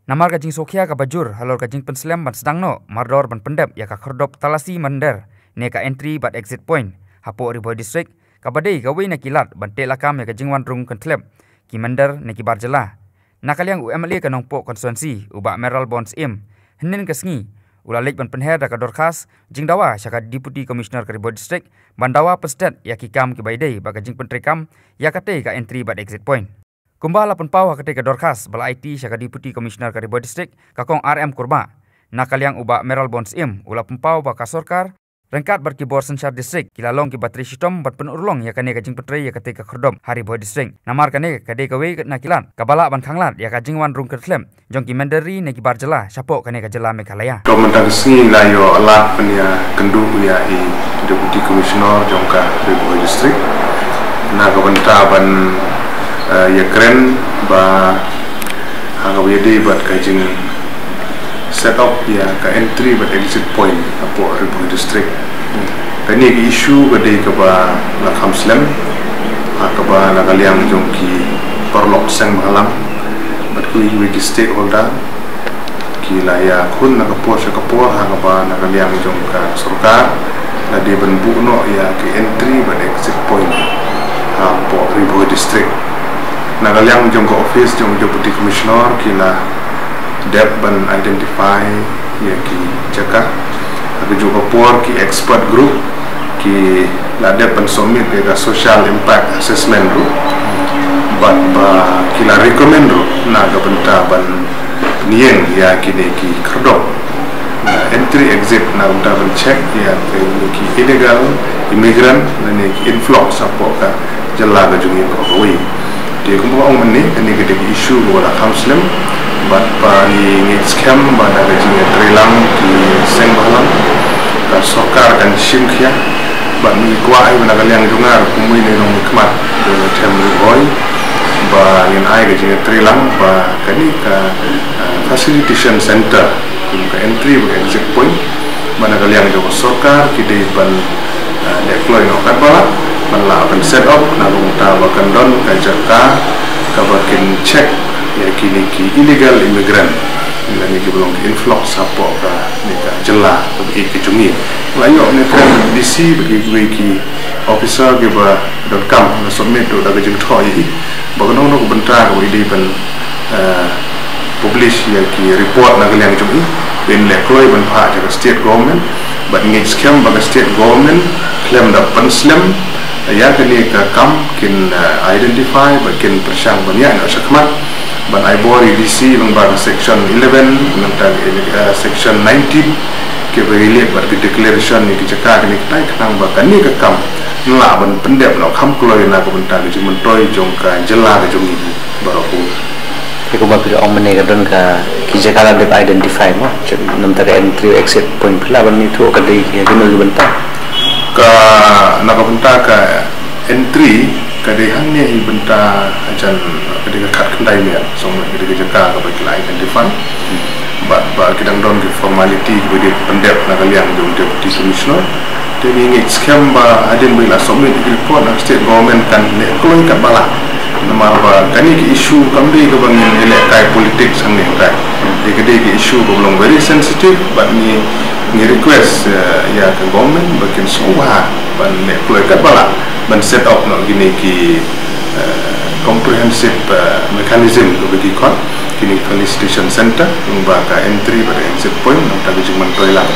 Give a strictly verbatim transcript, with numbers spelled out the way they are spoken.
Namar ka jingsngewkhia kaba jur halor ka jingpynslem ban sdang noh mardor ban pyndep ïa ka khyrdop talasi mynder ne ka entry bad exit point hapoh Ri Bhoi District, kaba dei kawei na ki lad ban teh lakam ïa ka jingwan rung kynthlep ki mynder ne ki bar jylla. Na ka liang u M L A ka Nongpoh constituency, u Bah Mayralborn Syiem, hynnin ka sngi u la leit ban pynher da ka dorkhas jingdawa sha ka Deputy Commissioner ka Ri Bhoi District ban dawa pynstet ïa ki kam kiba ïadei bad ka jingpyntreikam ïa katei ka entry bad exit point. Kumba la pynpaw ha katei ka dorkhas ba la aiti sha ka Deputy Commissioner ka Ri Bhoi District, ka Kong R M Kurbah, na ka liang u Bah Mayralborn Syiem u la pynpaw ba ka sorkar ryngkat bad ki bor synshar district ki la long kiba trei shitom ban pynurlong ïa kane ka jingpyntrei ïa katei ka khyrdop ha Ri Bhoi District. Namar kane ka dei kawei na ki lad kaba lah ban khanglad ïa ka jingwan rung kynthlep jong ki mynder ri ne ki bar jylla shapoh kane ka jylla Meghalaya. To mynta ka sngi la ïoh lad ban ïakynduh ïa i Deputy Commissioner jong ka Ri Bhoi District na ka bynta ban, eh, ïakren ba ha kaba ïadei bad ka jing set up ïa ka entry bad exit point hapoh Ri Bhoi District. Kane ka issue ka dei kaba la kham slem ha kaba na ka liang jong ki paralok seng bhalang bad kiwei kiwei ki stakeholder ki la ïakhun na ka por sha ka por ha kaba na ka liang jong ka sorkar la dei ban buh noh ïa ki entry bad exit point hapoh Ri Bhoi District. Na ka liang jong ka office jong Deputy Commissioner ki la dep ban identify ïa ki jaka. Ha kajuh ka por ki expert group ki la dep ban submit ïa ka social impact assessment ruh bad ba ki la recommend ruh na ka bynta ban pynïeng ïa kine ki khyrdop, uh, entry exit, na ka bynta ban check ïa kine ki illegal immigrant lane ki influx hapoh ka jylla ka jong ngi baroh kawei. Te kumba ong mynne, kane ka dei ka issue kaba la kham slem bad ba ngi ngeit skhem ba da ka jingïatreilang ki seng bhalang ka sorkar kan shim khia. Bad ngi kwah ïa ba na ka liang jong nga kum uwei na ki nongmihkhmat jong ka Them Ri Bhoi ba ngin ai ka jingïatreilang ba kane ka, ah, facilitation center, kum ka entry bad exit point, ba na ka liang jong ka sorkar ki dei ban, ah, leh kloi noh katba lah ban lah ban set up na ka bynta ba kan don ka jaka kaba kin check ïa kine ki illegal immigrant lane kiba long ki influx hapoh kane ka jylla kaba ïeit ka jong ngi. La ïoh ne kren D C bad kiwei ki officer kiba donkam la submit ruh da ka jingthoh ïa i ba ka long ruh ka bynta kaba i dei ban, eh, publish ïa ki report na ka liang jong i, ban leh kloi ban phah ïa ka state government. Bad ngeit skhem ba ka state government khlem da pynslem ïa kane ka kam kin, eh, identify bad kin pyrshang ban ïaid noh shakhmat ban ai bor ïa D C lyngba ka section eleven, nangta, eh, section nineteen, kiba relate bad ka declaration ïa ki jaka kine kitai, khnang ba kane ka kam kan lah ban pyndep noh kham kloi na ka bynta ka jingmyntoi jong ka jylla ka jong ngi baroh kawei. Te kumba phi la ong mynne ka don ka ki jaka la dep identify mo, nangta ka entry exit point phi lah ban ïathuh ka dei ïa kino ki bynta? Ka, na ka bynta ka entry ka dei hangne hi bynta hajan ka dei ka khatkhyndai miet, song ka dei ka jaka kaba ki la identify. Bad ba ki dang don ki formality kiba dei pyndep na ka liang jong Deputy Commissioner. Te ngi ngeit skhem ba hadien ba i la submit ïa ki report na ka state government kan leh kloi katba lah. Namar ba kane ka issue kam dei kaba ngin ïalehkai politics hangne hangtai. Te ka dei ka issue kaba long very sensitive bad ngi, ngi request, eh, ïa ka government ba kin sngewbha ban leh kloi katba lah ban set up noh kine ki, eh, comprehensive, eh, mechanism kaba ki khot, kine ki facilitation center, lyngba ka entry bad exit point, nangta ka jingmyntoi lang.